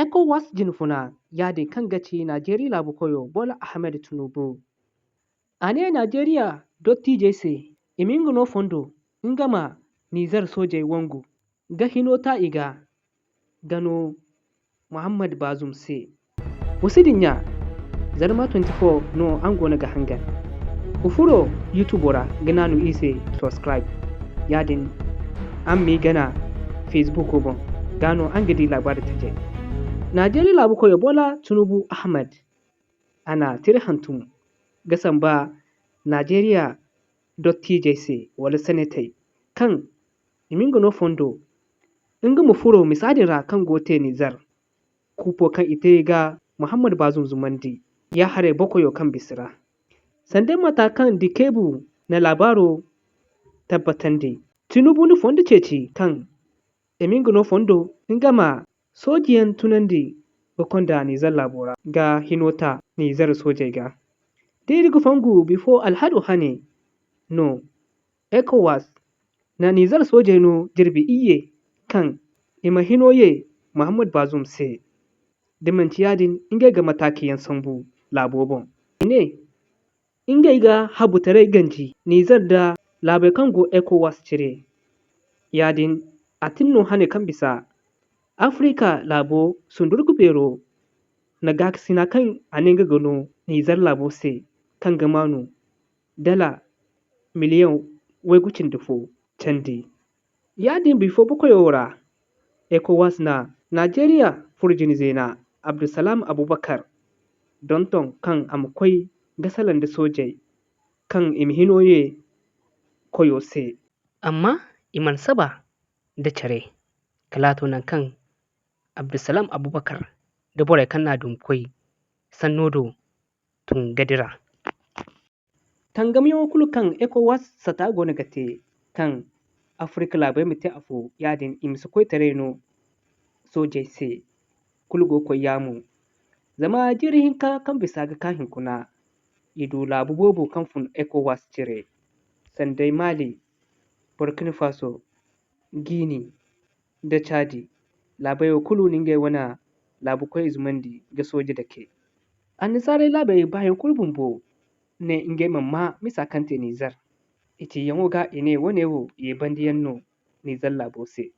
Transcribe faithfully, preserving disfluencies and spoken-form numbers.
ECOWAS jinfuna, yaadin kaŋ ga ci Najeriya laabu koyo Bola Ahmed Tinubu. A ne Najeriya dottijey se i ma nga no fondo nga ma Nizer soojey wangu ga hino ta i ga, ga no Muhammad Bazoum se. Wa si dinya, Zarma twenty-four no araŋ goono ga hangan. Wa furo YouTube ra ga naanu iri se subscribe. Yaadin araŋ m'i gana Facebook boŋ, ga no araŋ ga di laabaari tajey. Najeriya laabu koyo Bola Tinubu Ahmed, a na tira hantum ga samba Najeriya dottijey se wala sanatey kaŋ i ma nga no fondo nga ma furo misa din ra kaŋ go ga te Nizer. Kuupo kaŋ i te ga Muhammad Bazoum zumandi ya haray bokoyo kaŋ bisa ra. Sanda mata kaŋ Dikebu na laabaaro tabbatandi, Tinubu na fondo ceeci kaŋ i ma nga no fondo nga ma soojiyaŋ tunandi ga konda Nizer laabo ra ga hino ta Nizer soojey ga. Da iri ga fongu before alhado hane no, ECOWAS na Nizer soojey no jirbi iyye kaŋ i ma hino ye Muhammad Bazoum se. Da manti yaadin, ngey ga mataakiyaŋ sambu laabo boŋ. I ne, ngey ga habu taray ganji Nizer nda laabey kaŋ go ECOWAS cire. Yaadin, a tin no hane kaŋ bisa Afrika laabo sundurgu beero na gaakasina kaŋ a ne nga ga no Nizer laabo se kaŋ ga maanu dala miliyaŋ waygu cindi fo candi. Yaadin bifo bokoyo ra, ECOWAS na Najeriya furo jine zeena Abdulsalam Abubakar donton kaŋ a ma koy ga salaŋ da soojey kaŋ i ma hino ye koyo se. Amma i mana saba nda care, kala a to naŋ kaŋ Abdulsalam Abubakar nda borey kaŋ n'a dumi koy sanno do tun ga dira. Tangamyaŋo kulu kaŋ ECOWAS sata goono ga te kaŋ Afrika laabey ma te afo, yaadin i ma si koytaray no soojey se. Kulu go ga koy yaamo. Zama jiiri hinka kaŋ bisa ga ka hinkuna, i du laabu boobo kaŋ fun ECOWAS cire, sanday Mali, Burkina Faso, Guinea, nda Caadi. Laabey wo kulu na ngey wane laabu koy zumandi ga sooje dake. Annasaarey laabey baayaŋ kulu bumbo ne ngey mana maa misa kaŋ te Nizer. I ciyaŋo ga i ne wane wo ye bandiyaŋ no Nizer laabo se.